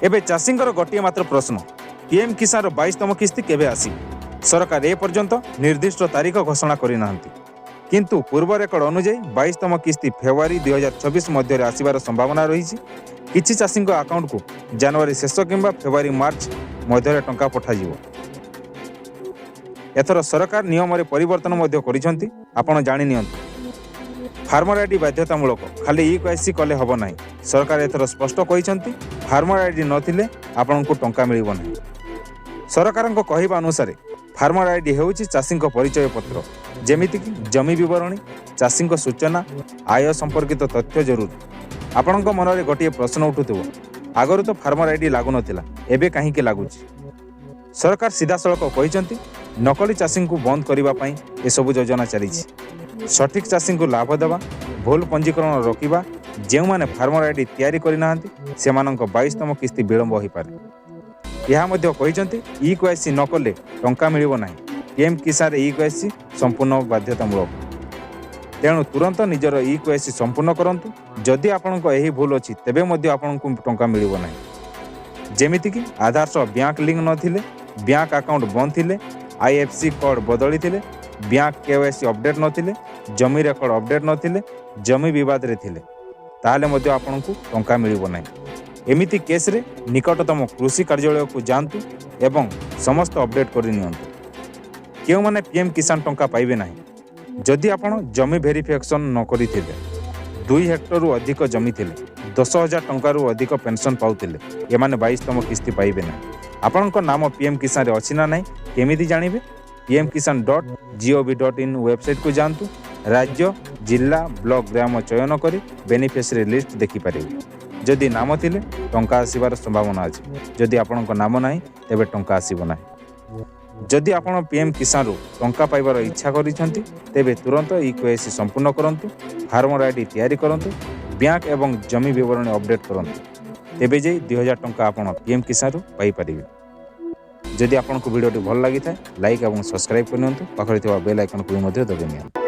ଏବେ ଚାଷୀଙ୍କର ଗୋଟିଏ ମାତ୍ର ପ୍ରଶ୍ନ, ପିଏମ୍ କିଷାନର 22ତମ କିସ୍ତି କେବେ ଆସିବ? ସରକାର ଏପର୍ଯ୍ୟନ୍ତ ନିର୍ଦ୍ଦିଷ୍ଟ ତାରିଖ ଘୋଷଣା କରିନାହାନ୍ତି। କିନ୍ତୁ ପୂର୍ବ ରେକର୍ଡ ଅନୁଯାୟୀ 22ତମ କିସ୍ତି ଫେବୃଆରୀ 2026 ମଧ୍ୟରେ ଆସିବାର ସମ୍ଭାବନା ରହିଛି। କିଛି ଚାଷୀଙ୍କ ଆକାଉଣ୍ଟକୁ ଜାନୁଆରୀ ଶେଷ କିମ୍ବା ଫେବୃଆରୀ ମାର୍ଚ୍ଚ ମଧ୍ୟରେ ଟଙ୍କା ପଠାଯିବ। ଏଥର ସରକାର ନିୟମରେ ପରିବର୍ତ୍ତନ ମଧ୍ୟ କରିଛନ୍ତି, ଆପଣ ଜାଣି ନିଅନ୍ତୁ। ଫାର୍ମର ଆଇଡି ବାଧ୍ୟତାମୂଳକ, ଖାଲି ଇ କେୱାଇସି କଲେ ହେବ ନାହିଁ। ସରକାର ଏଥର ସ୍ପଷ୍ଟ କହିଛନ୍ତି, ଫାର୍ମର ଆଇଡି ନଥିଲେ ଆପଣଙ୍କୁ ଟଙ୍କା ମିଳିବ ନାହିଁ। ସରକାରଙ୍କ କହିବା ଅନୁସାରେ ଫାର୍ମର ଆଇଡି ହେଉଛି ଚାଷୀଙ୍କ ପରିଚୟ ପତ୍ର, ଯେମିତିକି ଜମି ବିବରଣୀ, ଚାଷୀଙ୍କ ସୂଚନା, ଆୟ ସମ୍ପର୍କିତ ତଥ୍ୟ ଜରୁରୀ। ଆପଣଙ୍କ ମନରେ ଗୋଟିଏ ପ୍ରଶ୍ନ ଉଠୁଥିବ, ଆଗରୁ ତ ଫାର୍ମର ଆଇଡି ଲାଗୁନଥିଲା, ଏବେ କାହିଁକି ଲାଗୁଛି? ସରକାର ସିଧାସଳଖ କହିଛନ୍ତି, ନକଲି ଚାଷୀଙ୍କୁ ବନ୍ଦ କରିବା ପାଇଁ ଏସବୁ ଯୋଜନା ଚାଲିଛି। ସଠିକ୍ ଚାଷୀଙ୍କୁ ଲାଭ ଦେବା, ଭୁଲ ପଞ୍ଜୀକରଣ ରୋକିବା। ଯେଉଁମାନେ ଫାର୍ମର ଆଇଡି ତିଆରି କରିନାହାନ୍ତି, ସେମାନଙ୍କ 22ତମ କିସ୍ତି ବିଳମ୍ବ ହୋଇପାରେ। ଏହା ମଧ୍ୟ କହିଛନ୍ତି, ଇ କେୱାଇସି ନ କଲେ ଟଙ୍କା ମିଳିବ ନାହିଁ। ପିଏମ୍ କିଷାନରେ ଇ କେୱାଇସି ସମ୍ପୂର୍ଣ୍ଣ ବାଧ୍ୟତାମୂଳକ। ତେଣୁ ତୁରନ୍ତ ନିଜର ଇ କେୱାଇସି ସମ୍ପୂର୍ଣ୍ଣ କରନ୍ତୁ। ଯଦି ଆପଣଙ୍କ ଏହି ଭୁଲ ଅଛି, ତେବେ ମଧ୍ୟ ଆପଣଙ୍କୁ ଟଙ୍କା ମିଳିବ ନାହିଁ। ଯେମିତିକି ଆଧାର ସହ ବ୍ୟାଙ୍କ ଲିଙ୍କ ନଥିଲେ, ବ୍ୟାଙ୍କ ଆକାଉଣ୍ଟ ବନ୍ଦ ଥିଲେ, ଆଇଏଫ୍ଏସସି କୋଡ୍ ବଦଳିଥିଲେ, ବ୍ୟାଙ୍କ କେୱାଇସି ଅପଡେଟ୍ ନଥିଲେ, ଜମି ରେକର୍ଡ ଅପଡେଟ୍ ନଥିଲେ, ଜମି ବିବାଦରେ ଥିଲେ, ତାହେଲେ ମଧ୍ୟ ଆପଣଙ୍କୁ ଟଙ୍କା ମିଳିବ ନାହିଁ। ଏମିତି କେସ୍ରେ ନିକଟତମ କୃଷି କାର୍ଯ୍ୟାଳୟକୁ ଯାଆନ୍ତୁ ଏବଂ ସମସ୍ତ ଅପଡେଟ୍ କରି ନିଅନ୍ତୁ। କେଉଁମାନେ ପିଏମ୍ କିଷାନ ଟଙ୍କା ପାଇବେ ନାହିଁ? ଯଦି ଆପଣ ଜମି ଭେରିଫିକେସନ୍ ନ କରିଥିବେ, 2 ହେକ୍ଟରରୁ ଅଧିକ ଜମି ଥିଲେ, 10,000 ଟଙ୍କାରୁ ଅଧିକ ପେନ୍ସନ୍ ପାଉଥିଲେ, ଏମାନେ 22ତମ କିସ୍ତି ପାଇବେ ନାହିଁ। ଆପଣଙ୍କ ନାମ ପିଏମ୍ କିଷାନରେ ଅଛି ନା ନାହିଁ କେମିତି ଜାଣିବେ? pmkisan.gov.in ୱେବସାଇଟ୍କୁ ଯାଆନ୍ତୁ। ରାଜ୍ୟ, ଜିଲ୍ଲା, ବ୍ଲକ, ଗ୍ରାମ ଚୟନ କରି ବେନିଫିସିଆରୀ ଲିଷ୍ଟ ଦେଖିପାରିବେ। ଯଦି ନାମ ଥିଲେ ଟଙ୍କା ଆସିବାର ସମ୍ଭାବନା ଅଛି। ଯଦି ଆପଣଙ୍କ ନାମ ନାହିଁ, ତେବେ ଟଙ୍କା ଆସିବ ନାହିଁ। ଯଦି ଆପଣ ପିଏମ୍ କିଷାନରୁ ଟଙ୍କା ପାଇବାର ଇଚ୍ଛା କରିଛନ୍ତି, ତେବେ ତୁରନ୍ତ ଇ କେୱାଇସି ସମ୍ପୂର୍ଣ୍ଣ କରନ୍ତୁ, ଫାର୍ମର ଆଇଡି ତିଆରି କରନ୍ତୁ, ବ୍ୟାଙ୍କ ଏବଂ ଜମି ବିବରଣୀ ଅପଡେଟ୍ କରନ୍ତୁ। ତେବେ ଯାଇ 2000 ଟଙ୍କା ଆପଣ ପିଏମ୍ କିଷାନରୁ ପାଇପାରିବେ। ଯଦି ଆପଣଙ୍କୁ ଭିଡ଼ିଓଟି ଭଲ ଲାଗିଥାଏ, ଲାଇକ୍ ଏବଂ ସବସ୍କ୍ରାଇବ୍ କରିନିଅନ୍ତୁ। ପାଖରେ ଥିବା ବେଲ୍ ଆଇକନ୍କୁ ବି ମଧ୍ୟ ଦବାଇ ନିଅନ୍ତୁ।